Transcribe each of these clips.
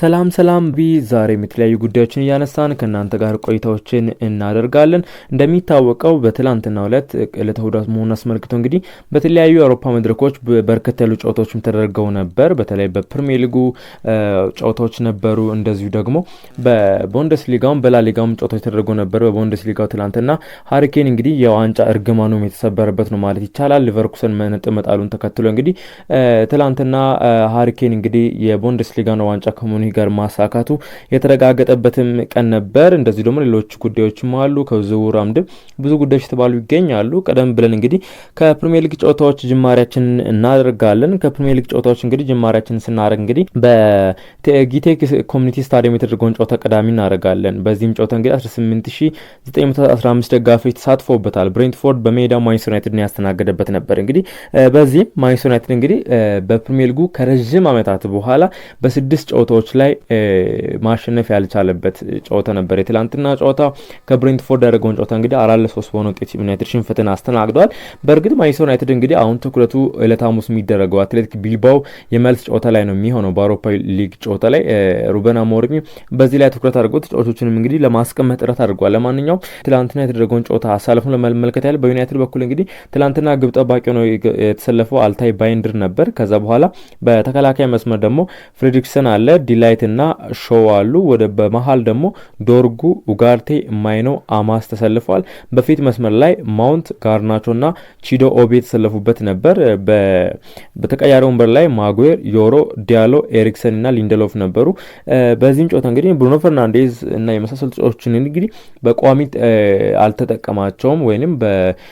ሰላም ሰላም ቢ ዛሬም የተለያዩ ጉዳዮችን እያነሳን ከእናንተ ጋር ቆይታዎችን እናደርጋለን። እንደሚታወቀው በትላንትናው ዕለት ዕለተ እሁድ መሆኑን አስመልክቶ እንግዲህ በተለያዩ የአውሮፓ መድረኮች በርከት ያሉ ጨዋታዎችም ተደርገው ነበር። በተለይ በፕሪሚየር ሊጉ ጨዋታዎች ነበሩ። እንደዚሁ ደግሞ በቡንደስሊጋውም በላሊጋውም ጨዋታዎች ተደርገው ነበር። በቡንደስሊጋው ትላንትና ሃሪ ኬን እንግዲህ የዋንጫ እርግማኑም የተሰበረበት ነው ማለት ይቻላል። ሌቨርኩሰን ነጥብ መጣሉን ተከትሎ እንግዲህ ትላንትና ሃሪ ኬን እንግዲህ የቡንደስሊጋን ዋንጫ ከሙኒክ ጋር ማሳካቱ የተረጋገጠበትም ቀን ነበር። እንደዚሁ ደግሞ ሌሎች ጉዳዮችም አሉ። ከዝውውር አምድም ብዙ ጉዳዮች የተባሉ ይገኛሉ። ቀደም ብለን እንግዲህ ከፕሪሚየር ሊግ ጨዋታዎች ጅማሪያችንን እናደርጋለን። ከፕሪሚየር ሊግ ጨዋታዎች እንግዲህ ጅማሪያችንን ስናደርግ እንግዲህ በጊቴክ ኮሚኒቲ ስታዲየም የተደረገውን ጨዋታ ቀዳሚ እናደርጋለን። በዚህም ጨዋታ እንግዲህ 18,915 ደጋፊዎች ተሳትፎበታል። ብሬንትፎርድ በሜዳው ማንቸስተር ዩናይትድን ያስተናገደበት ነበር። እንግዲህ በዚህም ማንቸስተር ዩናይትድ እንግዲህ በፕሪሚየር ሊጉ ከረዥም ዓመታት በኋላ በስድስት ጨዋታዎች ላይ ማሸነፍ ያልቻለበት ጨዋታ ነበር። የትላንትና ጨዋታ ከብሬንትፎርድ ያደረገውን ጨዋታ እንግዲህ 4-3 በሆነ ውጤት ዩናይትድ ሽንፈትን አስተናግዷል። በእርግጥ ማንቸስተር ዩናይትድ እንግዲህ አሁን ትኩረቱ ዕለተ ሐሙስ የሚደረገው አትሌቲክ ቢልባኦ የመልስ ጨዋታ ላይ ነው የሚሆነው። በአውሮፓ ሊግ ጨዋታ ላይ ሩበን አሞሪም በዚህ ላይ ትኩረት አድርጎ ተጫዋቾችንም እንግዲህ ለማስቀመጥ ጥረት አድርጓል። ለማንኛውም ትላንትና የተደረገውን ጨዋታ አሳልፎ ለመመልከት ያህል በዩናይትድ በኩል እንግዲህ ትላንትና ግብ ጠባቂ ሆኖ የተሰለፈው አልታይ ባይንድር ነበር። ከዛ በኋላ በተከላካይ መስመር ደግሞ ፍሬድሪክሰን አለ፣ ዲላይት እና ሾው አሉ። ወደ በመሀል ደግሞ ዶርጉ፣ ኡጋርቴ፣ ማይኖ፣ አማስ ተሰልፈዋል። በፊት መስመር ላይ ማውንት፣ ጋርናቾ እና ቺዶ ኦቢ የተሰለፉበት ነበር። በተቀያሪ ወንበር ላይ ማጉዌር፣ ዮሮ፣ ዲያሎ፣ ኤሪክሰን እና ሊንደሎፍ ነበሩ። በዚህም ጨዋታ እንግዲህ ብሩኖ ፈርናንዴዝ እና የመሳሰሉ ተጫዋቾችን እንግዲህ በቋሚ አልተጠቀማቸውም ወይንም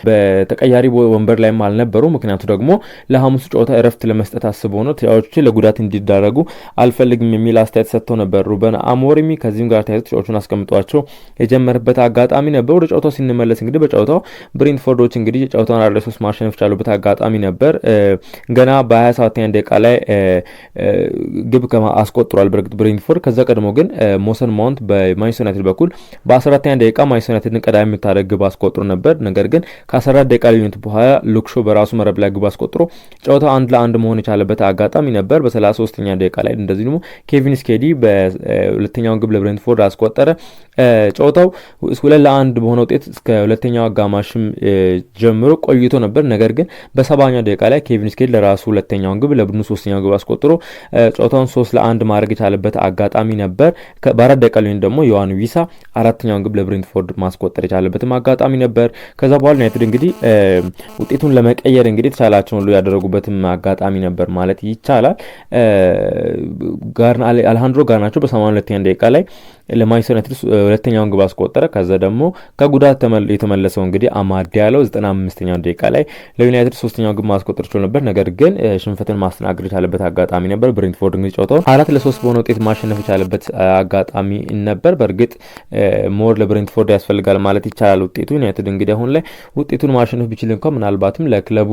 በተቀያሪ ወንበር ላይም አልነበሩ። ምክንያቱ ደግሞ ለሐሙሱ ጨዋታ እረፍት ለመስጠት አስቦ ነው። ተጫዋቾች ለጉዳት እንዲዳረጉ አልፈልግም የሚል አስተያየት ሰጥተው ነበር ሩበን አሞሪም። ከዚህም ጋር ተያይዞ ተጫዋቹን አስቀምጧቸው የጀመረበት አጋጣሚ ነበር። ወደ ጨዋታው ሲንመለስ እንግዲህ በጨዋታው ብሬንትፎርዶች እንግዲህ ጨዋታውን 4-3 ማሸነፍ ቻሉበት አጋጣሚ ነበር። ገና በ27ኛ ደቂቃ ላይ ግብ አስቆጥሯል። በእርግጥ ብሬንትፎርድ ከዛ ቀድሞ ግን ሞሰን ማውንት በማንቸስተር ዩናይትድ በኩል በ14ኛ ደቂቃ ማንቸስተር ዩናይትድን ቀዳሚ የምታደርግ ግብ አስቆጥሮ ነበር። ነገር ግን ከ14 ደቂቃ ልዩነት በኋላ ሉክ ሾው በራሱ መረብ ላይ ግብ አስቆጥሮ ጨዋታው 1-1 መሆን የቻለበት አጋጣሚ ነበር። በ33ኛ ደቂቃ ላይ እንደዚህ ደግሞ ኬቪን ስኬዲ በሁለተኛውን ግብ ለብሬንትፎርድ አስቆጠረ። ጨዋታው 2-1 በሆነ ውጤት እስከ ሁለተኛው አጋማሽም ጀምሮ ቆይቶ ነበር። ነገር ግን በ70ኛው ደቂቃ ላይ ኬቪን ስኬዲ ለራሱ ሁለተኛውን ግብ ለቡድኑ ሶስተኛውን ግብ አስቆጥሮ ጨዋታውን 3-1 ማድረግ የቻለበት አጋጣሚ ነበር። በ4 ደቂቃ ልዩነት ደግሞ ዮሐን ዊሳ አራተኛውን ግብ ለብሬንትፎርድ ማስቆጠር የቻለበትም አጋጣሚ ነበር። ከዛ በኋላ ዩናይትድ እንግዲህ ውጤቱን ለመቀየር እንግዲህ የተቻላቸውን ሁሉ ያደረጉበትም አጋጣሚ ነበር ማለት ይቻላል። አልሃንድሮ ጋርናቾ በ82ኛ ደቂቃ ላይ ለማንቸስተር ዩናይትድ ሁለተኛውን ግብ አስቆጠረ። ከዛ ደግሞ ከጉዳት የተመለሰው እንግዲህ አማድ ዲያሎ 95ኛው ደቂቃ ላይ ለዩናይትድ ሶስተኛውን ግብ ማስቆጠር ችሎ ነበር። ነገር ግን ሽንፈትን ማስተናገድ የቻለበት አጋጣሚ ነበር። ብሬንትፎርድ እንግዲህ ጨዋታውን 4-3 በሆነ ውጤት ማሸነፍ የቻለበት አጋጣሚ ነበር። በእርግጥ more ለብሬንትፎርድ ያስፈልጋል ማለት ይቻላል ውጤቱ። ዩናይትድ እንግዲህ አሁን ላይ ውጤቱን ማሸነፍ ቢችል እንኳን ምናልባትም ለክለቡ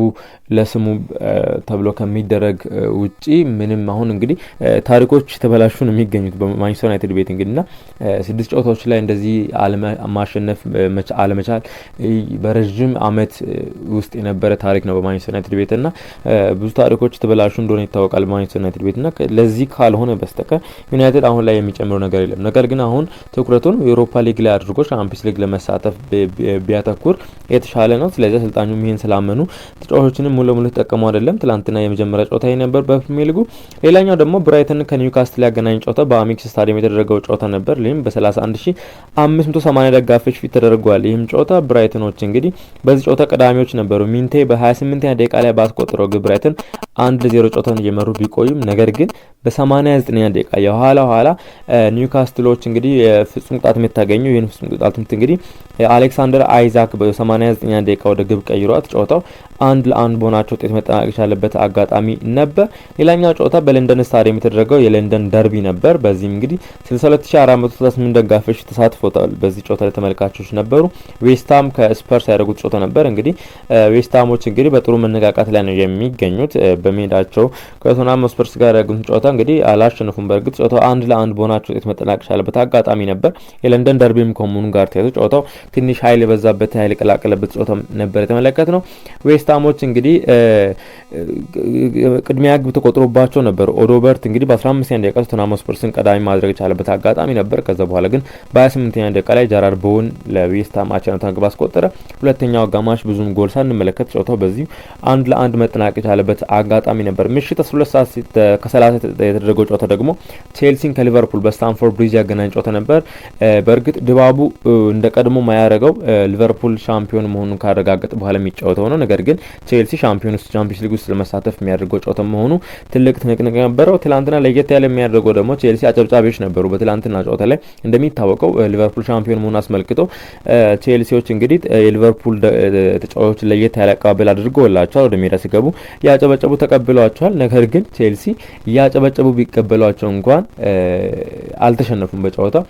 ለስሙ ተብሎ ከሚደረግ ውጪ ምንም አሁን እንግዲህ ታሪኮች የተበላሹ ነው የሚገኙት በማንቸስተር ዩናይትድ ቤት እንግዲህና 6 ጨዋታዎች ላይ እንደዚህ ማሸነፍ አለመቻል በረዥም ዓመት ውስጥ የነበረ ታሪክ ነው በማንቸስተር ዩናይትድ ቤትና ብዙ ታሪኮች የተበላሹ እንደሆነ ይታወቃል በማንቸስተር ዩናይትድ ቤትና ለዚህ ካልሆነ በስተቀር ዩናይትድ አሁን ላይ የሚጨምረው ነገር የለም። ነገር ግን አሁን ትኩረቱን የአውሮፓ ሊግ ላይ አድርጎ ቻምፒየንስ ሊግ ለመሳተፍ ቢያተኩር የተሻለ ነው። ስለዚህ አሰልጣኙም ይሄን ስላመኑ ተጫዋቾችንም ሙሉ ለሙሉ ተጠቀሙ አይደለም። ትላንትና የመጀመሪያ ጨዋታ ነበር በፕሪሚየር ሊጉ። ሌላኛው ደግሞ ብራይተን ከኒውካስትል ያገናኝ ጨዋታ በአሜክስ ስታዲየም የተደረገው ጨዋታ ነበር። ይህም በ31,580 ደጋፊዎች ፊት ተደርጓል። ይህም ጨዋታ ብራይተኖች እንግዲህ በዚህ ጨዋታ ቀዳሚዎች ነበሩ። ሚንቴ በ28ኛ ደቂቃ ላይ ባስቆጠረው ግብ ብራይተን 1-0 ጨዋታውን እየመሩ ቢቆዩም ነገር ግን በ89ኛ ደቂቃ የኋላ ኋላ ኒውካስትሎች እንግዲህ ፍጹም ቅጣት ምት ታገኙ። ይህን ፍጹም ቅጣት ምት እንግዲህ አሌክሳንደር አይዛክ በ89ኛ ደቂቃ ወደ ግብ ቀይሯት ጨዋታው 1-1 በሆናቸው ውጤት መጠናቀቅ የቻለበት አጋጣሚ ነበር። ሌላኛው ጨዋታ በለንደን ስታዲየም የተደረገው የለንደን ደርቢ ነበር። በዚህም እንግዲህ 624 438 ደጋፊዎች ተሳትፎታል። በዚህ ጨዋታ ላይ ተመልካቾች ነበሩ። ዌስትሃም ከስፐርስ ያደረጉት ጨዋታ ነበር። እንግዲህ ዌስትሃሞች እንግዲህ በጥሩ መነቃቃት ላይ ነው የሚገኙት። በሜዳቸው ከቶተንሃም ስፐርስ ጋር ያደረጉት ጨዋታ እንግዲህ አላሸነፉም። በእርግጥ ጨዋታው 1-1 በሆናቸው ውጤት መጠናቀቅ ያለበት አጋጣሚ ነበር። የለንደን ደርቢም ከመሆኑ ጋር ተያይዞ ጨዋታው ትንሽ ኃይል የበዛበት ኃይል የቀላቀለበት ጨዋታ ነበር የተመለከትነው። ዌስትሃሞች እንግዲህ ቅድሚያ ግብ ተቆጥሮባቸው ነበር። ኦዶበርት እንግዲህ በ15ኛ ደቂቃ ቶተንሃም ስፐርስን ቀዳሚ ማድረግ የቻለበት አጋጣሚ ነበር። ከዛ በኋላ ግን በ28ኛ ደቂቃ ላይ ጃራድ ቦውን ለዌስትሃም አቻነቷን ግብ አስቆጠረ። ሁለተኛው አጋማሽ ብዙም ጎል ሳንመለከት ጨዋታው በዚሁ 1-1 መጠናቀቅ የቻለበት አጋጣሚ ነበር። ምሽት 12 ሰዓት ከ30 የተደረገው ጨዋታ ደግሞ ቼልሲን ከሊቨርፑል በስታንፎርድ ብሪጅ ያገናኝ ጨዋታ ነበር። በእርግጥ ድባቡ እንደ ቀድሞ ማያደርገው ሊቨርፑል ሻምፒዮን መሆኑን ካረጋገጠ በኋላ የሚጫወተው ነው። ነገር ግን ቼልሲ ሻምፒዮን ውስጥ ቻምፒየንስ ሊግ ውስጥ ለመሳተፍ የሚያደርገው ጨዋታ መሆኑ ትልቅ ትንቅንቅ ነበረው። ትላንትና ለየት ያለ የሚያደርገው ደግሞ ቼልሲ አጨብጫቢዎች ነበሩ። በትላንትና ጨዋታ ላይ እንደሚታወቀው ሊቨርፑል ሻምፒዮን መሆኑን አስመልክቶ ቼልሲዎች እንግዲህ የሊቨርፑል ተጫዋቾች ለየት ያለ አቀባበል አድርገውላቸዋል። ወደ ሜዳ ሲገቡ ያጨበጨቡ ተቀብለዋቸዋል። ነገር ግን ቼልሲ ያጨበጨቡ ቢቀበሏቸው እንኳን አልተሸነፉም። በጨዋታው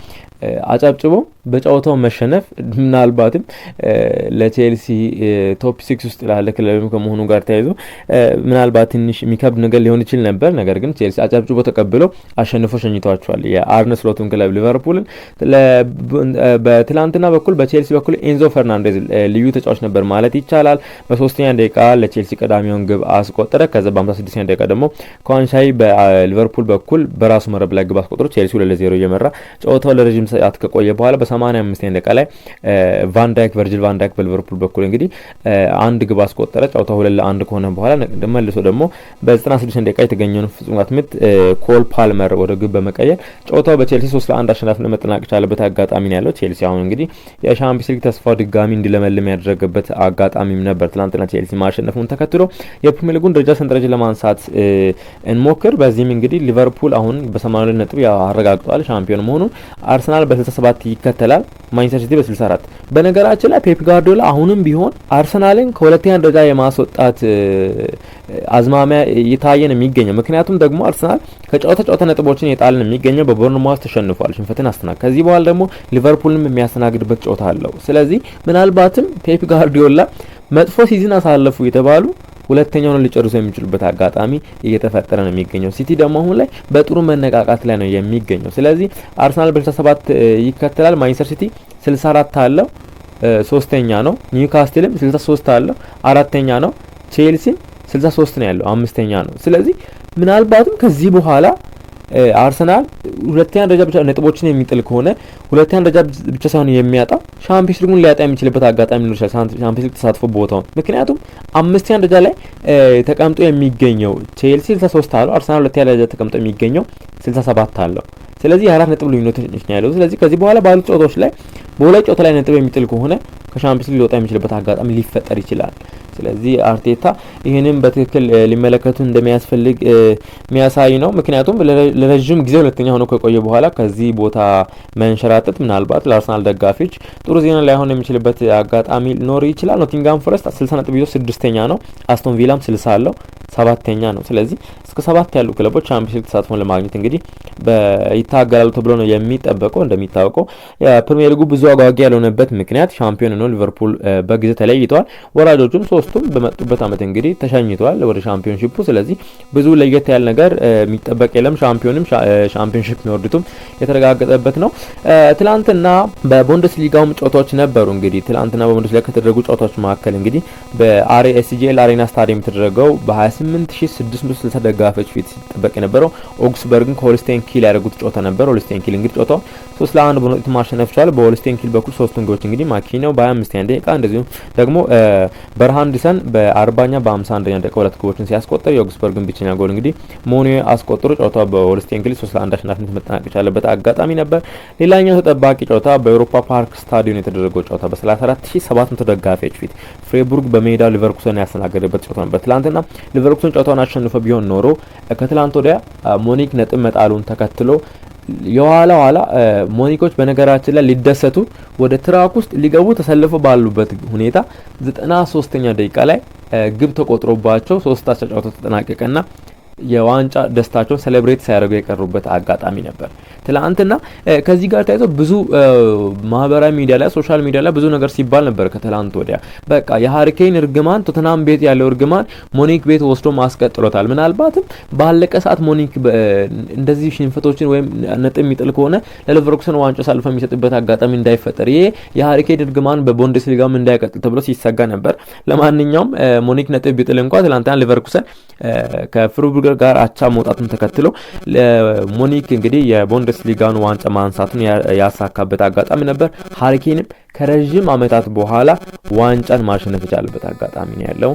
አጨብጭቦ በጨዋታው መሸነፍ ምናልባትም ለቼልሲ top 6 ውስጥ ላለ ክለብም ከመሆኑ ጋር ተያይዞ ምናልባት ትንሽ የሚከብድ ነገር ሊሆን ይችል ነበር። ነገር ግን ቼልሲ አጨብጭቦ ተቀብሎ አሸንፎ ሸኝቷቸዋል የአርነ ስሎቱን ክለብ ሊቨርፑልን። በትላንትና በኩል በቼልሲ በኩል ኤንዞ ፈርናንዴዝ ልዩ ተጫዋች ነበር ማለት ይቻላል። በ3ኛ ደቂቃ ለቼልሲ ቀዳሚውን ግብ አስቆጠረ። ከዛ በ56ኛ ደቂቃ ደግሞ ኳንሻይ በሊቨርፑል በኩል በራሱ መረብ ላይ ግብ አስቆጥሮ ቼልሲ 2-0 እየመራ ጨዋታው ለረጅም ሰዓት ከቆየ በኋላ በ85ኛ ደቂቃ ላይ ቫንዳይክ ቨርጂል ቫንዳይክ በሊቨርፑል በኩል እንግዲህ አንድ ግብ አስቆጠረ። ጨዋታው 2-1 ከሆነ በኋላ መልሶ ደግሞ በ96ኛ ደቂቃ የተገኘውን ፍጹም ቅጣት ምት ኮል ፓልመር ወደ ግብ በመቀየር ጨዋታው በቼልሲ 3-1 አሸናፊነት መጠናቀቅ የቻለበት አጋጣሚ ነው ያለው። ቼልሲ አሁን እንግዲህ የሻምፒዮንስ ሊግ ተስፋው ድጋሚ እንዲለመልም ያደረገበት አጋጣሚም ነበር። ትላንትና ቼልሲ ማሸነፉን ተከትሎ የፕሪሚየር ሊጉን ደረጃ ሰንጠረዥ ለማንሳት እንሞክር። በዚህም እንግዲህ ሊቨርፑል አሁን በ82 ነጥብ አረጋግጧል ሻምፒዮን መሆኑን። አርሰናል በ67 ይከተላል። ማንቸስተር ሲቲ በ64። በነገራችን ላይ ፔፕ ጋርዲዮላ አሁንም ቢሆን አርሰናልን ከሁለተኛ ደረጃ የማስወጣት አዝማሚያ እየታየ ነው የሚገኘው። ምክንያቱም ደግሞ አርሰናል ከጨዋታ ጨዋታ ነጥቦችን የጣልን የሚገኘው በቦርንማውዝ ተሸንፏል፣ ሽንፈትን አስተናግዷል። ከዚህ በኋላ ደግሞ ሊቨርፑልንም የሚያስተናግድበት ጨዋታ አለው። ስለዚህ ምናልባትም ፔፕ ጋርዲዮላ መጥፎ season አሳለፉ የተባሉ ሁለተኛውን ሊጨርሱ የሚችሉበት አጋጣሚ እየተፈጠረ ነው የሚገኘው። ሲቲ ደግሞ አሁን ላይ በጥሩ መነቃቃት ላይ ነው የሚገኘው። ስለዚህ አርሰናል በ67 ይከተላል። ማንቸስተር ሲቲ 64 አለው፣ ሶስተኛ ነው። ኒውካስትልም 63 አለው፣ አራተኛ ነው። ቼልሲም 63 ነው ያለው፣ አምስተኛ ነው። ስለዚህ ምናልባትም ከዚህ በኋላ አርሰናል ሁለተኛ ደረጃ ብቻ ነጥቦችን የሚጥል ከሆነ ሁለተኛ ደረጃ ብቻ ሳይሆን የሚያጣ ሻምፒዮንስ ሊጉን ሊያጣ የሚችልበት አጋጣሚ ሊኖር ይችላል። ሻምፒዮንስ ሊግ ተሳትፎ ቦታውን ምክንያቱም አምስተኛ ደረጃ ላይ ተቀምጦ የሚገኘው ቼልሲ 63 አለው፣ አርሰናል ሁለተኛ ደረጃ ተቀምጦ የሚገኘው 67 አለው። ስለዚህ የአራት ነጥብ ልዩነት ነው ያለው። ስለዚህ ከዚህ በኋላ ባሉት ጨዋታዎች ላይ በሁለት ጨዋታ ላይ ነጥብ የሚጥል ከሆነ ከሻምፒዮንስ ሊግ ሊወጣ የሚችልበት አጋጣሚ ሊፈጠር ይችላል። ስለዚህ አርቴታ ይህንን በትክክል ሊመለከቱ እንደሚያስፈልግ የሚያሳይ ነው። ምክንያቱም ለረጅም ጊዜ ሁለተኛ ሆኖ ከቆየ በኋላ ከዚህ ቦታ መንሸራተት ምናልባት ለአርሰናል ደጋፊዎች ጥሩ ዜና ላይሆን የሚችልበት አጋጣሚ ሊኖር ይችላል። ኖቲንጋም ፎረስት 60 ነጥብ ይዞ ስድስተኛ ነው። አስቶን ቪላም 60 አለው፣ ሰባተኛ ነው። ስለዚህ እስከ 7 ያሉ ክለቦች ቻምፒየንስ ሊግ ተሳትፎን ለማግኘት እንግዲህ ይታገላሉ ተብሎ ነው የሚጠበቀው። እንደሚታወቀው የፕሪሚየር ሊጉ ብዙ አጓጊ ያልሆነበት ምክንያት ሻምፒዮን ነው ሊቨርፑል በጊዜ ተለይተዋል። ወራጆቹም ሶስቱም በመጡበት አመት እንግዲህ ተሸኝተዋል ወደ ሻምፒዮንሺፑ። ስለዚህ ብዙ ለየት ያለ ነገር የሚጠበቅ የለም። ሻምፒዮንም ሻምፒዮንሺፕ የሚወርዱትም የተረጋገጠበት ነው። ትላንትና በቡንደስሊጋውም ጨዋታዎች ነበሩ። እንግዲህ ትላንትና በቡንደስሊጋ ከተደረጉ ጨዋታዎች መካከል እንግዲህ በአርኤስጂኤል አሬና ስታዲየም የተደረገው በ28660 ደጋፊዎች ፊት ሲጠበቅ የነበረው ኦግስበርግን ከሆልስቴን ኪል ያደረጉት ጨዋታ ነበር። ሆልስቴን ኪል እንግዲህ ጨዋታው 3-1 በሆነ ውጤት ማሸነፍ ችሏል። በሆልስቴን ኪል በኩል ሶስቱን ግቦች እንግዲህ ማኪኖ በ25ኛ ደቂቃ እንደዚሁም ደግሞ በርሃንድሰን በ40ኛ በ51ኛ ደቂቃ ሁለት ግቦችን ሲያስቆጥር የኦግስበርግን ብቸኛ ጎል እንግዲህ ሞኒዮ አስቆጥሮ ጨዋታው በሆልስቴን ኪል 3-1 አሸናፊነት መጠናቀቅ የቻለበት አጋጣሚ ነበር። ሌላኛው ተጠባቂ ጨዋታ በአውሮፓ ፓርክ ስታዲዮን የተደረገው ጨዋታ በ34700 ደጋፊዎች ፊት ፍሬቡርግ በሜዳው ሊቨርኩሰን ያስተናገደበት ጨዋታ ነበር። ትላንትና ሊቨርኩሰን ጨዋታውን አሸንፎ ቢሆን ኖሮ ከትላንት ወዲያ ሙኒክ ነጥብ መጣሉን ተከትሎ የኋላ ኋላ ሙኒኮች በነገራችን ላይ ሊደሰቱ ወደ truck ውስጥ ሊገቡ ተሰልፈው ባሉበት ሁኔታ 93ኛ ደቂቃ ላይ ግብ ተቆጥሮባቸው 3 አቻ ጨዋታው ተጠናቀቀና የዋንጫ ደስታቸውን celebrate ሳያደርጉ የቀሩበት አጋጣሚ ነበር ትላንትና። ከዚህ ጋር ተያይዞ ብዙ ማህበራዊ ሚዲያ ላይ፣ social media ላይ ብዙ ነገር ሲባል ነበር። ከትላንት ወዲያ በቃ የሃሪ ኬን እርግማን፣ ቶተንሃም ቤት ያለው እርግማን ሙኒክ ቤት ወስዶ ማስቀጥሎታል። ምናልባትም ባለቀ ሰዓት ሙኒክ እንደዚህ ሽንፈቶችን ወይም ነጥብ የሚጥል ከሆነ ለሌቨርኩሰን ዋንጫ አሳልፎ የሚሰጥበት አጋጣሚ እንዳይፈጠር፣ ይሄ የሃሪ ኬን እርግማን በቡንደስሊጋም እንዳይቀጥል ተብሎ ሲሰጋ ነበር። ለማንኛውም ሙኒክ ነጥብ ቢጥል እንኳ ትላንትና ሌቨርኩሰን ከፍሪቡርግ ጋር አቻ መውጣቱን ተከትሎ ሙኒክ እንግዲህ የቡንደስሊጋን ዋንጫ ማንሳቱን ያሳካበት አጋጣሚ ነበር። ሃሪ ኬንም ከረዥም ዓመታት በኋላ ዋንጫን ማሸነፍ የቻለበት አጋጣሚ ነው ያለው።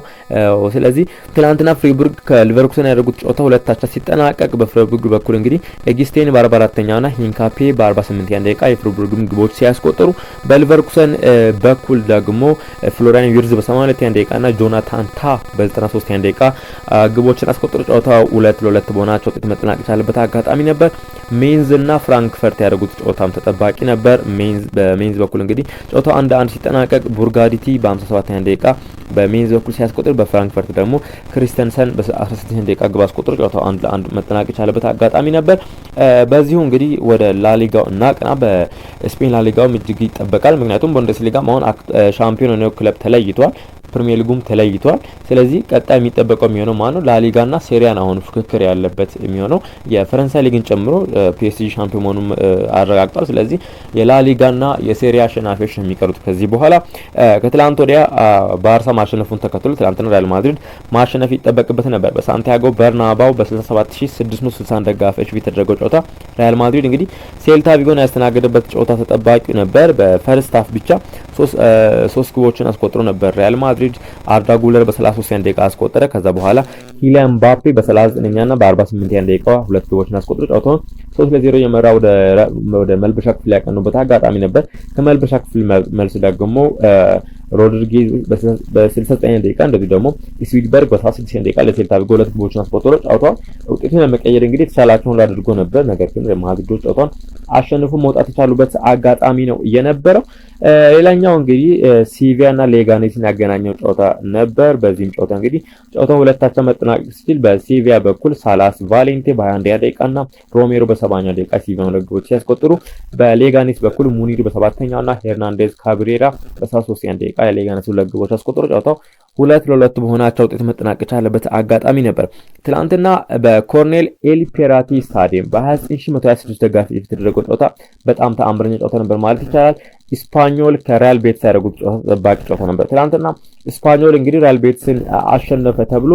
ስለዚህ ትላንትና ፍሪቡርግ ከሊቨርኩሰን ያደረጉት ጨዋታ 2 አቻ ሲጠናቀቅ በፍሪቡርግ በኩል እንግዲህ ኤጊስቴን በ44ኛውና ሂንካፔ በ48ኛ ደቂቃ የፍሪቡርግም ግቦች ሲያስቆጥሩ፣ በሊቨርኩሰን በኩል ደግሞ ፍሎሪያን ዊርዝ በ82ኛ ደቂቃና ጆናታን ታ በ93ኛ ደቂቃ ግቦችን አስቆጥሮ ጨዋታው 2-2 በሆናቸው ውጤት መጠናቀቅ የቻለበት አጋጣሚ ነበር። ሜንዝ እና ፍራንክፈርት ያደረጉት ጨዋታም ተጠባቂ ነበር። በሜንዝ በኩል እንግዲህ ጨዋታው 1-1 ሲጠናቀቅ ቡርጋዲቲ በ57ኛ ደቂቃ በሜንዝ በኩል ሲያስቆጥር፣ በፍራንክፈርት ደግሞ ክሪስተንሰን በ16ኛ ደቂቃ ግብ አስቆጥሮ ጨዋታው 1-1 መጠናቀቅ የቻለበት አጋጣሚ ነበር። በዚሁ እንግዲህ ወደ ላሊጋው እናቅና። በስፔን ላሊጋውም እጅግ ይጠበቃል። ምክንያቱም ቡንደስሊጋም አሁን ሻምፒዮን የሆነው ክለብ ተለይቷል። ፕሪሚየር ሊጉም ተለይቷል። ስለዚህ ቀጣይ የሚጠበቀው የሚሆነው ማነው? ላሊጋና ሴሪያን አሁን ፉክክር ያለበት የሚሆነው፣ የፈረንሳይ ሊግን ጨምሮ ፒኤስጂ ሻምፒዮን መሆኑን አረጋግጧል። ስለዚህ የላሊጋና የሴሪያ አሸናፊዎች የሚቀሩት ከዚህ በኋላ። ከትላንት ወዲያ ባርሳ ማሸነፉን ተከትሎ ትላንትና ሪያል ማድሪድ ማሸነፍ ይጠበቅበት ነበር። በሳንቲያጎ በርናባው በ67,661 ደጋፊዎች ፊት የተደረገው ጨዋታ ሪያል ማድሪድ እንግዲህ ሴልታ ቪጎን ያስተናገደበት ጨዋታ ተጠባቂ ነበር። በ first half ብቻ ሶስት ግቦችን አስቆጥሮ ነበር ሪያል ማድሪድ። አርዳ ጉለር በ33ኛ ደቂቃ አስቆጠረ። ከዛ በኋላ ኪሊያን ምባፔ በ39ኛ እና በ48ኛ ደቂቃ ሁለት ግቦችን አስቆጥሮ ጨዋታውን 3-0 የመራ ወደ መልበሻ ክፍል ያቀኑበት አጋጣሚ ነበር። ከመልበሻ ክፍል መልስ ደግሞ ሮድሪጌዝ በ69ኛ ደቂቃ፣ እንደዚሁ ደግሞ ስዊድበርግ በ76ኛ ደቂቃ ለሴልታ ቪጎ ሁለት ግቦችን አስቆጥሮ ጨዋታውን ውጤቱን ለመቀየር እንግዲህ የተቻላቸውን አድርጎ ነበር። ነገር ግን ማድሪዶች ጨዋታውን አሸንፎ መውጣት የቻሉበት አጋጣሚ ነው የነበረው። ሌላኛው እንግዲህ ሲቪያ እና ሌጋኔስን ያገናኘው ጨዋታ ነበር። በዚህም ጨዋታ እንግዲህ ጨዋታው 2 አቻ መጠናቀቅ ሲችል በሲቪያ በኩል ሳላስ ቫሌንቴ በ21ኛ ደቂቃ እና ሮሜሮ በ70ኛ ደቂቃ ሲቪያ ሁለት ግቦች ሲያስቆጥሩ፣ በሌጋኔስ በኩል ሙኒር በሰባተኛው እና ሄርናንዴዝ ካብሬራ በ73ኛ ደቂቃ የሌጋኔስ ሁለት ግቦች አስቆጥሮ ጨዋታው 2-2 በሆናቸው ውጤት መጠናቀቅ የቻለበት አጋጣሚ ነበር። ትላንትና በኮርኔል ኤልፔራቲ ስታዲየም በ29,126 ደጋፊ የተደረገው ጨዋታ በጣም ተአምረኛ ጨዋታ ነበር ማለት ይቻላል። ኢስፓኞል ከሪያል ቤትስ ያደረጉት ጨዋታ ተጠባቂ ጨዋታ ነበር። ትላንትና ኢስፓኞል እንግዲህ ሪያል ቤትስን አሸነፈ ተብሎ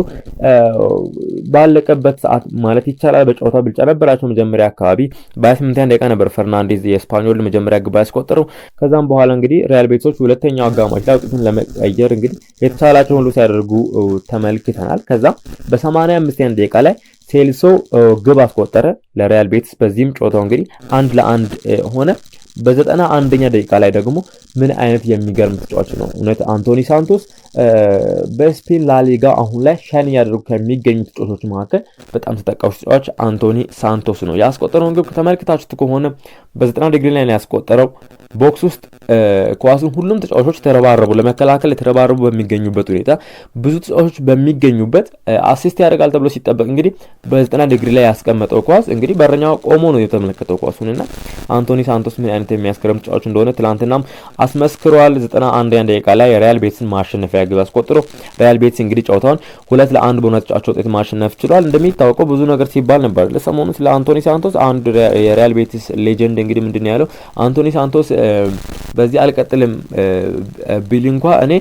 ባለቀበት ሰዓት ማለት ይቻላል በጨዋታው ብልጫ ነበራቸው። መጀመሪያ አካባቢ በ28ኛ ደቂቃ ነበር ፈርናንዴዝ የኢስፓኞል መጀመሪያ ግብ ያስቆጠረው። ከዛም በኋላ እንግዲህ ሪያል ቤትሶች ሁለተኛው አጋማሽ ላይ ውጤቱን ለመቀየር እንግዲህ የተቻላቸውን ሁሉ ሲያደርጉ ተመልክተናል። ከዛ በ85ኛ ደቂቃ ላይ ሴልሶ ግብ አስቆጠረ ለሪያል ቤትስ። በዚህም ጨዋታው እንግዲህ 1-1 ሆነ። በ91ኛ ደቂቃ ላይ ደግሞ ምን አይነት የሚገርም ተጫዋች ነው እውነት አንቶኒ ሳንቶስ! በስፔን ላሊጋ አሁን ላይ shine እያደረጉ ከሚገኙ ተጫዋቾች መካከል በጣም ተጠቃሽ ተጫዋች አንቶኒ ሳንቶስ ነው። ያስቆጠረውን ግብ ከተመልክታችሁት ከሆነ በ90 ዲግሪ ላይ ነው ያስቆጠረው። Box ውስጥ ኳሱን ሁሉም ተጫዋቾች ተረባረቡ፣ ለመከላከል የተረባረቡ በሚገኙበት ሁኔታ፣ ብዙ ተጫዋቾች በሚገኙበት assist ያደርጋል ተብሎ ሲጠበቅ እንግዲህ በ90 ዲግሪ ላይ ያስቀመጠው ኳስ እንግዲህ በረኛው ቆሞ ነው የተመለከተው ኳሱን። እና አንቶኒ ሳንቶስ ምን አይነት የሚያስገርም ተጫዋች እንደሆነ ትላንትናም አስመስክሯል። 91ኛ ደቂቃ ላይ ሪያል ቤትስን ማሸነፊያ ግብ አስቆጥሮ ሪያል ቤትስ እንግዲህ ጨዋታውን 2-1 በሆነ ተጫዋች ውጤት ማሸነፍ ችሏል። እንደሚታወቀው ብዙ ነገር ሲባል ነበር ለሰሞኑ ስለ አንቶኒ ሳንቶስ። አንድ የሪያል ቤቲስ legend እንግዲህ ምንድን ነው ያለው? አንቶኒ ሳንቶስ በዚህ አልቀጥልም ቢል እንኳ እኔ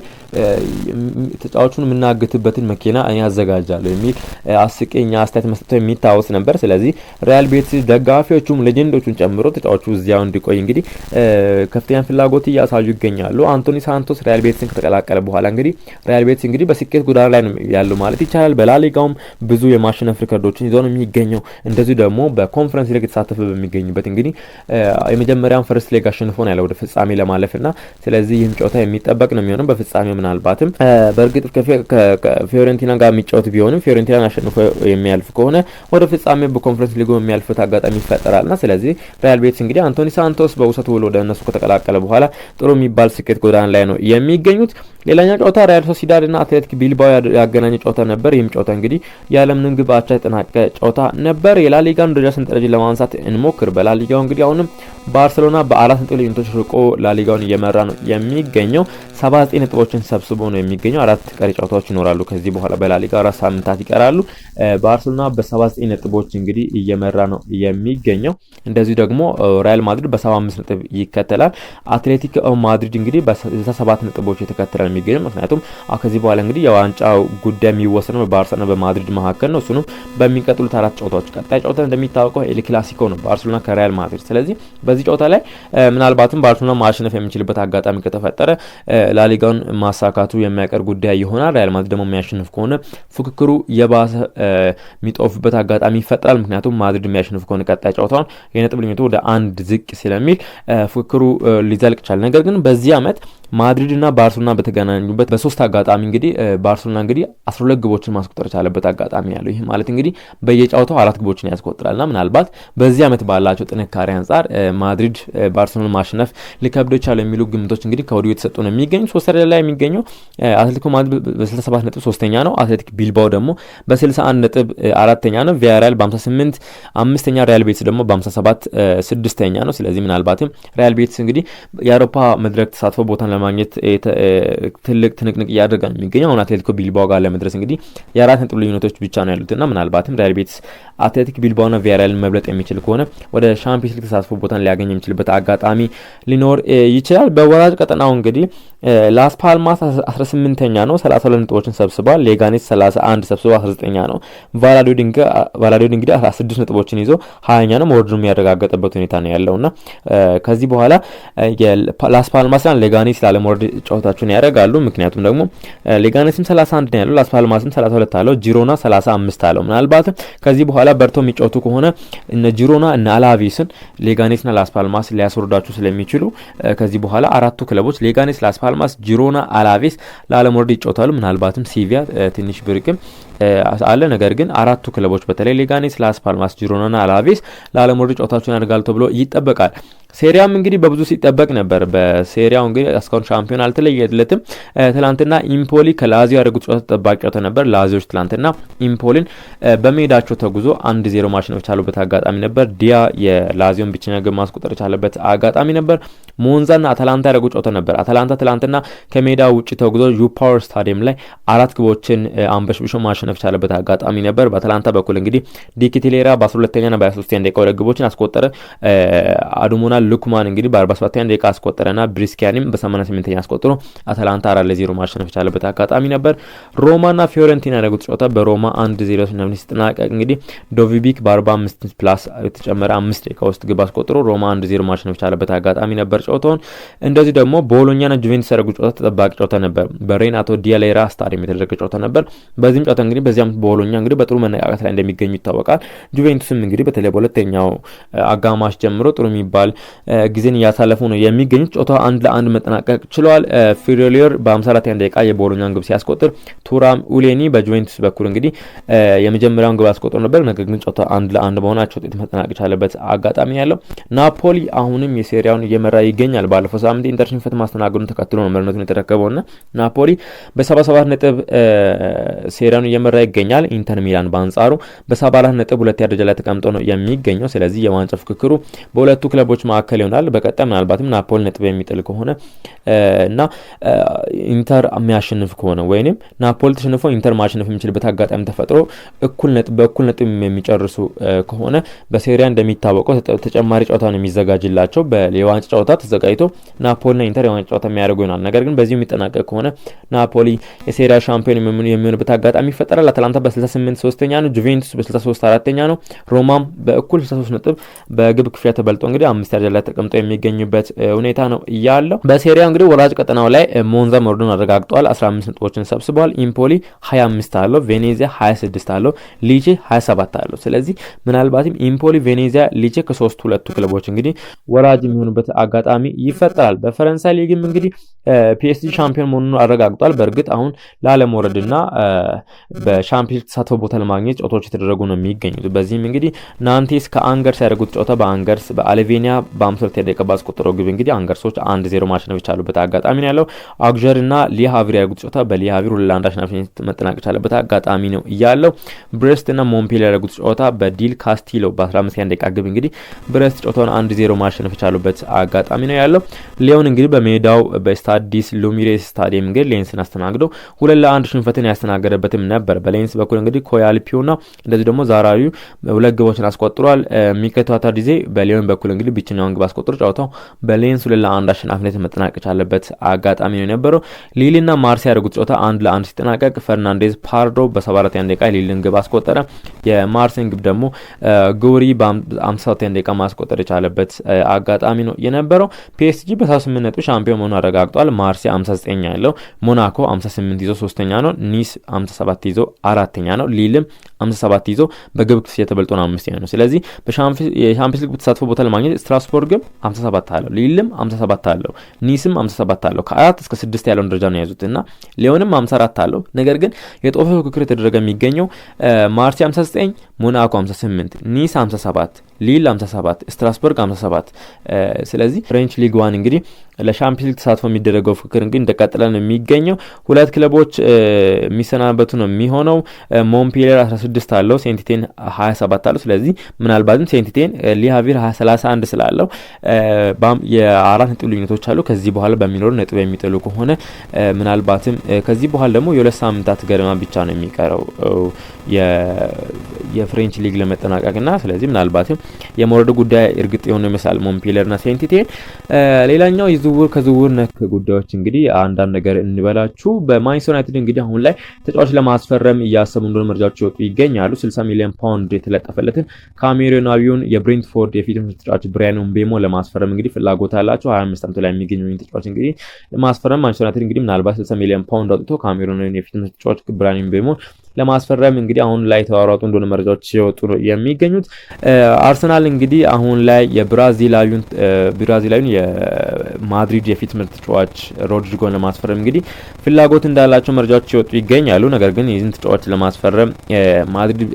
ተጫዋቹን የምናግትበትን መኪና እኔ አዘጋጃለሁ የሚል አስቂኝ አስተያየት መስጠቱ የሚታወስ ነበር። ስለዚህ ሪያል ቤቲስ ደጋፊዎቹም legend ኦቹን ጨምሮ ተጫዋቹ እዚያው እንዲቆይ እንግዲህ ከፍተኛ ፍላጎት እያሳዩ ይገኛሉ። አንቶኒ ሳንቶስ ሪያል ቤቲስን ከተቀላቀለ በኋላ እንግዲህ ሪያል ቤቲስ እንግዲህ በስኬት ጎዳና ላይ ነው ያለው ማለት ይቻላል። በላሊጋውም ብዙ የማሸነፍ ሪከርዶችን ይዞ ነው የሚገኘው። እንደዚሁ ደግሞ በኮንፈረንስ ሊግ የተሳተፈ በሚገኝበት እንግዲህ የመጀመሪያውን first leg አሸንፎ ነው ያለው ወደ ፍጻሜ ለማለፍ። እና ስለዚህ ይህም ጨዋታ የሚጠበቅ ነው የሚሆነው። በፍጻሜው ምናልባትም በእርግጥ ከፊዮሬንቲና ጋር የሚጫወት ቢሆንም ፊዮሬንቲናን አሸንፎ የሚያልፍ ከሆነ ወደ ፍጻሜ በኮንፈረንስ ሊጉ የሚያልፍበት አጋጣሚ ይፈጠራልና፣ ስለዚህ ሪያል ቤቲስ እንግዲህ አንቶኒ ሳንቶስ በውሰት ውል ወደ እነሱ ከተቀላቀለ በኋላ ጥሩ የሚባል ስኬት ጎዳና ላይ ነው የሚገኙት። ሌላኛው ጨዋታ ሪያል ሶሲዳድ እና አትሌቲክ ቢልባኦ ያገናኘ ጨዋታ ነበር። ይህም ጨዋታ እንግዲህ ያለምንም ግብ አቻ የተጠናቀቀ ጨዋታ ነበር። የላሊጋን ደረጃ ሰንጠረዥ ለማንሳት እንሞክር። በላሊጋው እንግዲህ አሁንም ባርሴሎና በ4 ነጥብ ልዩነቶች ርቆ ላሊጋውን እየመራ ነው የሚገኘው። 79 ነጥቦችን ሰብስቦ ነው የሚገኘው። 4 ቀሪ ጨዋታዎች ይኖራሉ ከዚህ በኋላ በላሊጋው 4 ሳምንታት ይቀራሉ። ባርሴሎና በ79 ነጥቦች እንግዲህ እየመራ ነው የሚገኘው። እንደዚሁ ደግሞ ሪያል ማድሪድ በ75 ነጥብ ይከተላል። አትሌቲክ ማድሪድ እንግዲህ በ67 ነጥቦች የተከተለ የሚገኘው፣ ምክንያቱም ከዚህ በኋላ እንግዲህ የዋንጫው ጉዳይ የሚወሰነው በባርሴሎና በማድሪድ መካከል ነው። እሱንም በሚቀጥሉት 4 ጨዋታዎች። ቀጣይ ጨዋታ እንደሚታወቀው ኤል ክላሲኮ ነው፣ ባርሴሎና ከሪያል ማድሪድ። ስለዚህ በዚህ ጨዋታ ላይ ምናልባትም ባርሴሎና ማሸነፍ የሚችልበት አጋጣሚ ከተፈጠረ ላሊጋውን ማሳካቱ የማይቀር ጉዳይ ይሆናል። ሪያል ማድሪድ ደግሞ የሚያሸንፍ ከሆነ ፉክክሩ የባሰ የሚጦፍበት አጋጣሚ ይፈጠራል። ምክንያቱም ማድሪድ የሚያሸንፍ ከሆነ ቀጣይ ጨዋታውን የነጥብ ልዩነቱ ወደ 1 ዝቅ ስለሚል ፉክክሩ ሊዘልቅ ይችላል። ነገር ግን በዚህ ዓመት ማድሪድ እና ባርሴሎና በተገናኙበት በ3 አጋጣሚ እንግዲህ ባርሴሎና እንግዲህ 12 ግቦችን ማስቆጠር የቻለበት አጋጣሚ ያለው። ይህ ማለት እንግዲህ በየጨዋታው 4 ግቦችን ያስቆጥራልና ምናልባት በዚህ ዓመት ባላቸው ጥንካሬ አንጻር ማድሪድ ባርሴሎና ማሸነፍ ሊከብደው ይችላል የሚሉ ግምቶች እንግዲህ ከወዲሁ የተሰጡ ነው የሚገኙ። ሶስተኛ ላይ የሚገኘው አትሌቲኮ ማድሪድ በ67 ነጥብ ሶስተኛ ነው። አትሌቲክ ቢልባኦ ደግሞ በ61 ነጥብ አራተኛ ነው። ቪያሪያል በ58 አምስተኛ፣ ሪያል ቤቲስ ደግሞ በ57 ስድስተኛ ነው። ስለዚህ ምናልባትም ሪያል ቤቲስ እንግዲህ የአውሮፓ መድረክ ተሳትፎ ቦታን ለማግኘት ትልቅ ትንቅንቅ እያደረገ ነው የሚገኘው። አሁን አትሌቲኮ ቢልባኦ ጋር ለመድረስ እንግዲህ የ4 ነጥብ ልዩነቶች ብቻ ነው ያሉትና ምናልባትም ሪያል ቤቲስ አትሌቲክ ቢልባኦና ቪያሪያልን መብለጥ የሚችል ከሆነ ወደ ሻምፒዮንስ ሊግ ተሳትፎ ቦታን ሊያገኝ የሚችልበት አጋጣሚ ሊኖር ይችላል። በወራጅ ቀጠናው እንግዲህ ላስ ፓልማስ 18ኛ ነው፣ 32 ነጥቦችን ሰብስቧል። ሌጋኔስ 31 ሰብስቦ 19ኛ ነው። ቫላዶሊድ እንግዲህ 16 ነጥቦችን ይዞ 20ኛ ነው። መውረዱን የሚያረጋገጥበት ሁኔታ ነው ያለውና ከዚህ በኋላ ላስ ፓልማስና ሌጋኔስ ላለመውረድ ጨዋታቸውን ያደርጋሉ። ምክንያቱም ደግሞ ሌጋኔስም 31 ነው ያለው፣ ላስ ፓልማስም 32 አለው፣ ጂሮና 35 አለው። ምናልባት ከዚህ በኋላ በርቶ የሚጫወቱ ከሆነ እነ ጂሮና እነ አላቬስን ሌጋኔስና ላስ ፓልማስ ሊያስወርዳቸው ስለሚችሉ ከዚህ በኋላ አራቱ ክለቦች ሌጋኔስ፣ ላስ ፓልማስ፣ ጂሮና፣ አላቬስ ላለመውረድ ይጫወታሉ። ምናልባትም ሲቪያ ትንሽ ብርቅም አለ። ነገር ግን አራቱ ክለቦች በተለይ ሌጋኔስ፣ ላስ ፓልማስ፣ ጂሮናና አላቬስ ላለመውረድ ጨዋታቸውን ያደርጋሉ ተብሎ ይጠበቃል። ሴሪያም እንግዲህ በብዙ ሲጠበቅ ነበር። በሴሪያው እንግዲህ እስካሁን ሻምፒዮን አልተለየለትም። ትላንትና ኢምፖሊ ከላዚዮ ያደረጉት ጨዋታ ተጠባቂ ጨዋታ ነበር። ላዚዮች ትላንትና ኢምፖሊን በሜዳቸው ተጉዞ 1-0 ማሸነፍ የቻሉበት አጋጣሚ ነበር። ዲያ የላዚዮን ብቸኛ ግብ ማስቆጠር የቻለበት አጋጣሚ ነበር። ሞንዛና አታላንታ ያደረጉት ጨዋታ ነበር። አታላንታ ትላንትና ከሜዳ ውጭ ተጉዞ ዩፓወር ስታዲየም ላይ 4 ግቦችን አንበሽብሾ ማሸነፍ የቻለበት አጋጣሚ ነበር። በአታላንታ በኩል እንግዲህ ዲኪቴሌራ በ12ኛና በ23ኛ ደቂቃ ሁለት ግቦችን አስቆጠረ። አዱሞና ሉክማን እንግዲህ በ47ኛ ደቂቃ አስቆጠረና ብሪስኪያኒም በ88ኛ አስቆጥሮ አታላንታ 4-0 ማሸነፍ የቻለበት አጋጣሚ ነበር። ሮማና ፊዮረንቲና ያደረጉት ጨዋታ በሮማ 1-0 ሲጠናቀቅ እንግዲህ ዶቪቢክ በ45 plus የተጨመረ 5 ደቂቃ ውስጥ ግብ አስቆጥሮ ሮማ 1-0 ማሸነፍ የቻለበት አጋጣሚ ነበር ጨዋታውን። እንደዚህ ደግሞ ቦሎኛና ጁቬንቱስ ያደረጉት ጨዋታ ተጠባቂ ጨዋታ ነበር። በሬናቶ ዲያሌራ ስታዲየም የተደረገ ጨዋታ ነበር። በዚህም ጨዋታ እንግዲህ በዚያም ቦሎኛ እንግዲህ በጥሩ መነቃቃት ላይ እንደሚገኙ ይታወቃል። ጁቬንቱስም እንግዲህ በተለይ በሁለተኛው አጋማሽ ጀምሮ ጥሩ የሚባል ጊዜን እያሳለፉ ነው የሚገኙት። ጨዋታው 1-1 መጠናቀቅ ችሏል። ፊሪሊየር በ54ኛ ደቂቃ የቦሎኛን ግብ ሲያስቆጥር ቱራም ኡሌኒ በጁቬንቱስ በኩል እንግዲህ የመጀመሪያውን ግብ አስቆጥሮ ነበር። ነገር ግን ጨዋታው 1-1 በሆናቸው ውጤት መጠናቀቅ የቻለበት አጋጣሚ ያለው። ናፖሊ አሁንም የሴሪያውን እየመራ ይገኛል። ባለፈው ሳምንት ኢንተር ሽንፈት ማስተናገዱን ተከትሎ ነው መሪነቱን የተረከበውና ናፖሊ በ77 ነጥብ ሴሪያውን እየመራ ይገኛል። ኢንተር ሚላን በአንጻሩ በ74 ነጥብ ሁለተኛ ደረጃ ላይ ተቀምጦ ነው የሚገኘው። ስለዚህ የዋንጫ ፍክክሩ በሁለቱ ክለቦች መካከል ይሆናል። በቀጣይ ምናልባትም ናፖሊ ነጥብ የሚጥል ከሆነ እና ኢንተር የሚያሸንፍ ከሆነ ወይንም ናፖሊ ተሸንፎ ኢንተር ማሸነፍ የሚችልበት አጋጣሚ ተፈጥሮ እኩል ነጥብ በእኩል ነጥብ የሚጨርሱ ከሆነ በሴሪያ እንደሚታወቀው ተጨማሪ ጨዋታ ነው የሚዘጋጅላቸው። የዋንጫ ጨዋታ ተዘጋጅቶ ናፖሊና ኢንተር የዋንጫ ጨዋታ የሚያደርጉ ይሆናል። ነገር ግን በዚሁ የሚጠናቀቅ ከሆነ ናፖሊ የሴሪያ ሻምፒዮን የሚሆንበት አጋጣሚ ይፈጠራል። አታላንታ በ68 ሶስተኛ ነው። ጁቬንቱስ በ63 አራተኛ ነው። ሮማም በእኩል 63 ነጥብ በግብ ክፍያ ተበልጦ እንግዲህ አምስተኛ ደረጃ ላይ ተቀምጦ የሚገኙበት ሁኔታ ነው ያለው። በሴሪያ እንግዲህ ወራጅ ቀጠናው ላይ ሞንዛ መውረዱን አረጋግጧል። 15 ነጥቦችን ሰብስቧል። ኢምፖሊ 25 አለው፣ ቬኔዚያ 26 አለው፣ ሊቼ 27 አለው። ስለዚህ ምናልባትም ኢምፖሊ፣ ቬኔዚያ፣ ሊቼ ከሶስቱ ሁለቱ ክለቦች እንግዲህ ወራጅ የሚሆኑበት አጋጣሚ ይፈጠራል። በፈረንሳይ ሊግም እንግዲህ ፒኤስጂ ሻምፒዮን መሆኑን አረጋግጧል። በእርግጥ አሁን ላለመውረድና በሻምፒዮንስ ተሳትፎ ቦታ ለማግኘት ጨዋታዎች የተደረጉ ነው የሚገኙት። በዚህም እንግዲህ ናንቴስ ከአንገርስ ያደረጉት ጨዋታ በአንገርስ በአልቬኒያ በ52 ደቂቃ ባስቆጠረው ግብ እንግዲህ አንገርሶች 1-0 ማሸነፍ የቻሉበት አጋጣሚ ነው ያለው። አግዠር እና ሊሃቪር ያደረጉት ጨዋታ በሊሃቪር 2-1 አሸናፊነት መጠናቀቅ የቻለበት አጋጣሚ ነው ያለው። ብሬስት እና ሞምፔል ያደረጉት ጨዋታ በዲል ካስቲሎ በ15 ደቂቃ ግብ እንግዲህ ብሬስት ጨዋታውን 1-0 ማሸነፍ የቻሉበት አጋጣሚ ነው ያለው። ሊዮን እንግዲህ በሜዳው በስታዲስ ሉሚሬስ ስታዲየም እንግዲህ ሌንስን አስተናግዶ 2-1 ሽንፈትን ያስተናገደበትም ነበር። በሌንስ በኩል እንግዲህ ኮያልፒውና እንደዚህ ደግሞ ዛራዊው 2 ግቦችን አስቆጥሯል። ሚኬል ዲዜ በሊዮን በኩል እንግዲህ ብቸኛውን ግብ አስቆጥሮ ጨዋታው በሌንስ 2-1 አሸናፊነት መጠናቀቅ የቻለበት አጋጣሚ ነው የነበረው። ሊልና ማርሴ ያደረጉት ጨዋታ 1-1 ሲጠናቀቅ ፈርናንዴዝ ፓርዶ በ74ኛ ደቂቃ ሊልን ግብ አስቆጠረ። የማርሴን ግብ ደግሞ ጉሪ በ57ኛ ደቂቃ ማስቆጠር የቻለበት አጋጣሚ ነው የነበረው። ፒኤስጂ በ78 ነጥብ ሻምፒዮን መሆኑን አረጋግጧል። ማርሴ 59 ያለው፣ ሞናኮ 58 ይዞ ሶስተኛ ነው። ኒስ 57 ይዞ አራተኛ ነው። ሊልም 57 ይዞ በግብ ክፍያ ተበልጦ ነው አምስተኛ ነው። ስለዚህ በሻምፒዮንስ ሊግ ተሳትፎ ቦታ ለማግኘት ስትራስቦርግም 57 አለው፣ ሊልም 57 አለው፣ ኒስም 57 አለው። ከ4 እስከ 6 ያለውን ደረጃ ነው የያዙት እና ሊዮንም 54 አለው። ነገር ግን የጦፈ ፉክክር የተደረገ የሚገኘው ማርሴ 59፣ ሞናኮ 58፣ ኒስ 57፣ ሊል 57፣ ስትራስበርግ 57። ስለዚህ French ሊግ ዋን እንግዲህ ለሻምፒዮንስ ሊግ ተሳትፎ የሚደረገው ፉክክር እንግዲህ እንደቀጠለ ነው የሚገኘው። ሁለት ክለቦች የሚሰናበቱ ነው የሚሆነው። ሞምፔሊየር 16 አለው፣ ሴንቲቴን 27 አለው። ስለዚህ ምናልባትም ሴንቲቴን ሊሃቪር 31 ስላለው የ4 ነጥብ ልዩነቶች አሉ። ከዚህ በኋላ በሚኖሩ ነጥብ የሚጥሉ ከሆነ ምናልባትም ከዚህ በኋላ ደግሞ የ2 ሳምንታት ገደማ ብቻ ነው የሚቀረው የ French ሊግ ለመጠናቀቅና ስለዚህ ምናልባትም የመውረዱ ጉዳይ እርግጥ የሆነ ይመስላል ሞምፔሊየርና ሴንቲቴን። ሌላኛው የዝውውር ከዝውውር ነክ ጉዳዮች እንግዲህ አንዳንድ ነገር እንበላችሁ። በማንቸስተር ዩናይትድ እንግዲህ አሁን ላይ ተጫዋች ለማስፈረም እያሰቡ እንደሆነ መረጃዎች ይወጡ ይገኛሉ። 60 ሚሊዮን ፓውንድ የተለጠፈለትን ካሜሩናዊውን የብሬንትፎርድ የፊት መስመር ተጫዋች ብራያን ምቤሞ ለማስፈረም እንግዲህ ፍላጎት አላቸው። 25 ዓመቱ ላይ የሚገኘው ተጫዋች እንግዲህ ለማስፈረም ማንቸስተር ዩናይትድ እንግዲህ ምናልባት 60 ሚሊዮን ፓውንድ አውጥቶ ካሜሩናዊውን የፊት መስመር ተጫዋች ብራያን ምቤሞ ለማስፈረም እንግዲህ አሁን ላይ ተሯሯጡ እንደሆነ መረጃዎች ሲወጡ ነው የሚገኙት። አርሰናል እንግዲህ አሁን ላይ የብራዚላዊውን የማድሪድ የፊት መስመር ተጫዋች ሮድሪጎን ለማስፈረም እንግዲህ ፍላጎት እንዳላቸው መረጃዎች ሲወጡ ይገኛሉ። ነገር ግን ይህን ተጫዋች ለማስፈረም ማድሪድ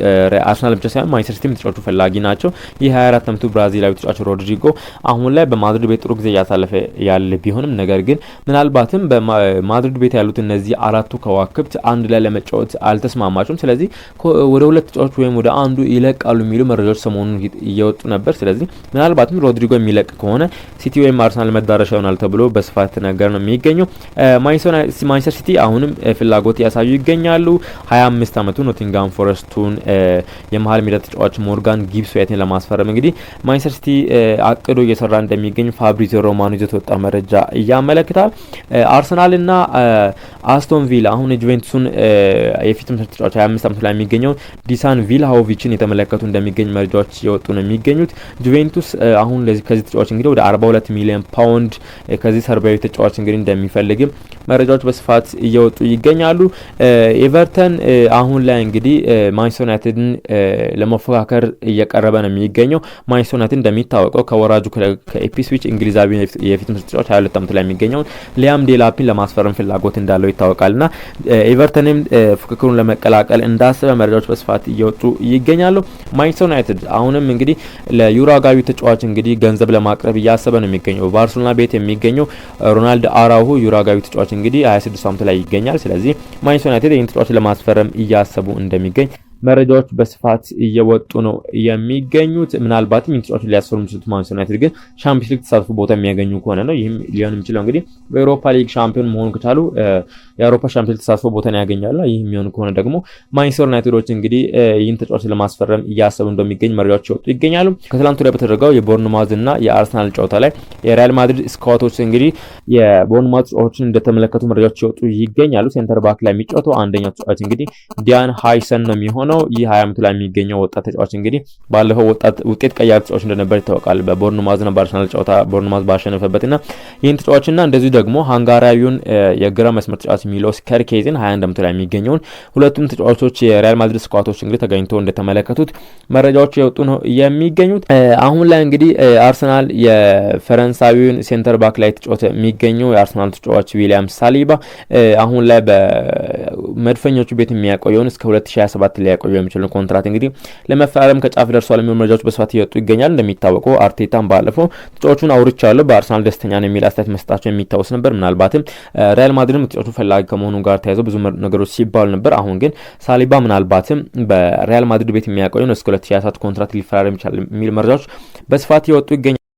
አርሰናል ብቻ ሳይሆን ማንቸስተር ሲቲም ተጫዋቹ ፈላጊ ናቸው። ይህ 24 ዓመቱ ብራዚላዊ ተጫዋች ሮድሪጎ አሁን ላይ በማድሪድ ቤት ጥሩ ጊዜ እያሳለፈ ያለ ቢሆንም ነገር ግን ምናልባትም በማድሪድ ቤት ያሉት እነዚህ አራቱ ከዋክብት አንድ ላይ ለመጫወት አልተስማማቸውም። ስለዚህ ወደ ሁለት ተጫዋች ወይም ወደ አንዱ ይለቃሉ የሚሉ መረጃዎች ሰሞኑን እየወጡ ነበር። ስለዚህ ምናልባትም ሮድሪጎ የሚለቅ ከሆነ ሲቲ ወይም አርሰናል መዳረሻ ይሆናል ተብሎ በስፋት ነገር ነው የሚገኘው። ማንቸስተር ሲቲ አሁንም ፍላጎት ያሳዩ ይገኛሉ። 25 ዓመቱ ኖቲንጋም ፎረስቱን የመሀል ሜዳ ተጫዋች ሞርጋን ጊብስ ዋይትን ለማስፈረም እንግዲህ ማንቸስተር ሲቲ አቅዶ እየሰራ እንደሚገኝ ፋብሪዚዮ ሮማኖ ይዞት የወጣ መረጃ ያመለክታል። አርሰናልና አስቶን ቪላ አሁን የጁቬንቱስን የፊት መስመር ተጫዋች 25 ዓመቱ ላይ የሚገኘው ዲሳን ቪልሃኦቪችን የተመለከቱ እንደሚገኝ መረጃዎች እየወጡ ነው የሚገኙት። ጁቬንቱስ አሁን ከዚህ ተጫዋች እንግዲህ ወደ 42 ሚሊዮን ፓውንድ ከዚህ ሰርቢያዊ ተጫዋች እንግዲህ እንደሚፈልግም መረጃዎች በስፋት እየወጡ ይገኛሉ። ኤቨርተን አሁን ላይ እንግዲህ ማንቸስተር ዩናይትድን ለመፎካከር እየቀረበ ነው የሚገኘው። ማንቸስተር ዩናይትድ እንደሚታወቀው ከወራጁ ከኢፕስዊች እንግሊዛዊ የፊት መስመር ተጫዋች 22 ዓመቱ ላይ የሚገኘውን ሊያም ዴላፒን ለማስፈረም ፍላጎት እንዳለው ይታወቃልና ኤቨርተንም ፉክክሩን ለመቀላቀል እንዳሰበ መረጃዎች በስፋት እየወጡ ይገኛሉ። ማንቸስተር ዩናይትድ አሁንም እንግዲህ ለዩራጋዊ ተጫዋች እንግዲህ ገንዘብ ለማቅረብ እያሰበ ነው የሚገኘው። ባርሴሎና ቤት የሚገኘው ሮናልድ አራሁ ዩራጋዊ ተጫዋች እንግዲህ 26 ዓመቱ ላይ ይገኛል። ስለዚህ ማንቸስተር ዩናይትድ ይህን ተጫዋች ለማስፈረም እያሰቡ እንደሚገኝ መረጃዎች በስፋት እየወጡ ነው የሚገኙት። ምናልባትም ይህን ተጫዋች ሊያስፈርሙ የሚችሉት ማንቸስተር ዩናይትድ ግን ሻምፒዮንስ ሊግ ተሳትፎ ቦታ የሚያገኙ ከሆነ ነው። ይህም ሊሆን የሚችለው እንግዲህ በኤውሮፓ ሊግ ሻምፒዮን መሆን ከቻሉ የአውሮፓ ሻምፒዮን ተሳትፎ ቦታን ያገኛሉ። ይህ የሚሆን ከሆነ ደግሞ ማንቸስተር ዩናይትዶች እንግዲህ ይህን ተጫዋች ለማስፈረም እያሰቡ እንደሚገኝ መረጃዎች ይወጡ ይገኛሉ። ከትላንቱ ላይ በተደረገው የቦርንማውዝ እና የአርሰናል ጨዋታ ላይ የሪያል ማድሪድ ስካውቶች እንግዲህ የቦርንማውዝ ተጫዋቾችን እንደተመለከቱ መረጃዎች ይወጡ ይገኛሉ። center back ላይ የሚጫወተው አንደኛው ተጫዋች እንግዲህ ዲያን ሃይሰን ነው የሚሆነው። ይህ 20 ዓመቱ ላይ የሚገኘው ወጣት ተጫዋች እንግዲህ ባለፈው ወጣት ውጤት ቀያሪ ተጫዋች እንደነበር ይታወቃል። በቦርንማውዝ እና በአርሰናል ጨዋታ ቦርንማውዝ ባሸነፈበትና ይህን ተጫዋችና እንደዚሁ ደግሞ ሃንጋሪያዊውን የግራ መስመር ተጫዋች ሚሎስ ከርኬዝን 21 ዓመቱ ላይ የሚገኘውን ሁለቱም ተጫዋቾች የሪያል ማድሪድ ስኳቶች እንግዲህ ተገኝቶ እንደተመለከቱት መረጃዎች የወጡ ነው የሚገኙት። አሁን ላይ እንግዲህ አርሰናል የፈረንሳዊውን center back ላይ ተጫወተ የሚገኘው የአርሰናል ተጫዋች ዊሊያም ሳሊባ አሁን ላይ በመድፈኞቹ ቤት የሚያቆየውን እስከ 2027 ሊያቆየው የሚችልን ኮንትራት እንግዲህ ለመፈራረም ከጫፍ ደርሷል የሚሉ መረጃዎች በስፋት እየወጡ ይገኛል። እንደሚታወቀው አርቴታም ባለፈው ተጫዋቹን አውርቻለሁ፣ በአርሰናል ደስተኛ ነው የሚል አስተያየት መስጣቸው የሚታወስ ነበር። ምናልባትም ሪያል ማድሪድም ተጫዋቹ ፈላጊ ከመሆኑ ጋር ተያይዘው ብዙ ነገሮች ሲባሉ ነበር። አሁን ግን ሳሊባ ምናልባትም በሪያል ማድሪድ ቤት የሚያቆየውን እስከ 2027 ኮንትራት ሊፈራረም ይችላል የሚል መረጃዎች በስፋት እየወጡ ይገኛል።